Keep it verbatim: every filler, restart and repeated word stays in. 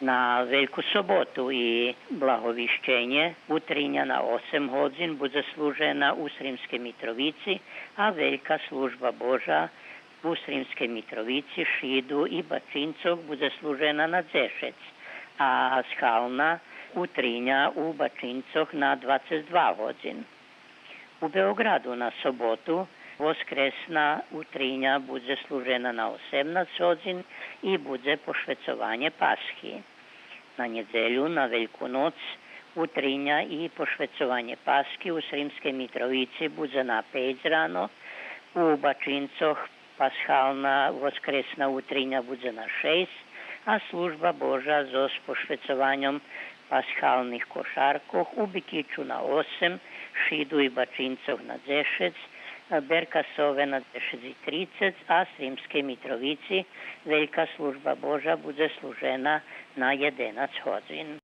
На Вельку соботу и Благовищенє утриння на осем годзин будзе служена у Сримскей Митровици, а Велька служба Божа у Сримскей Митровици, Шиду и Бачинцох будзе служена на дзешец, а пасхална утриння у Бачинцох на двацец два годзин. У Беоґраду на соботу воскресна утриння будзе служена на осемнац годзин и будзе пошвецованє Пасхи. На нєдзелю, на Вельку ноц, утриння и пошвецованє Пасхи у Сримскей Митровици будзе на пейц рано, у Бачинцох пасхална воскресна утриння будзе на шейсц, а служба Божа зоз пошвецованьом пасхалних кошаркох у Бикичу на осем, Шиду и Бачинцох на дзешец, Беркасове на дзешец и трицец, а Сримскей Митровици Велька служба Божа будзе служена на єденац годзин.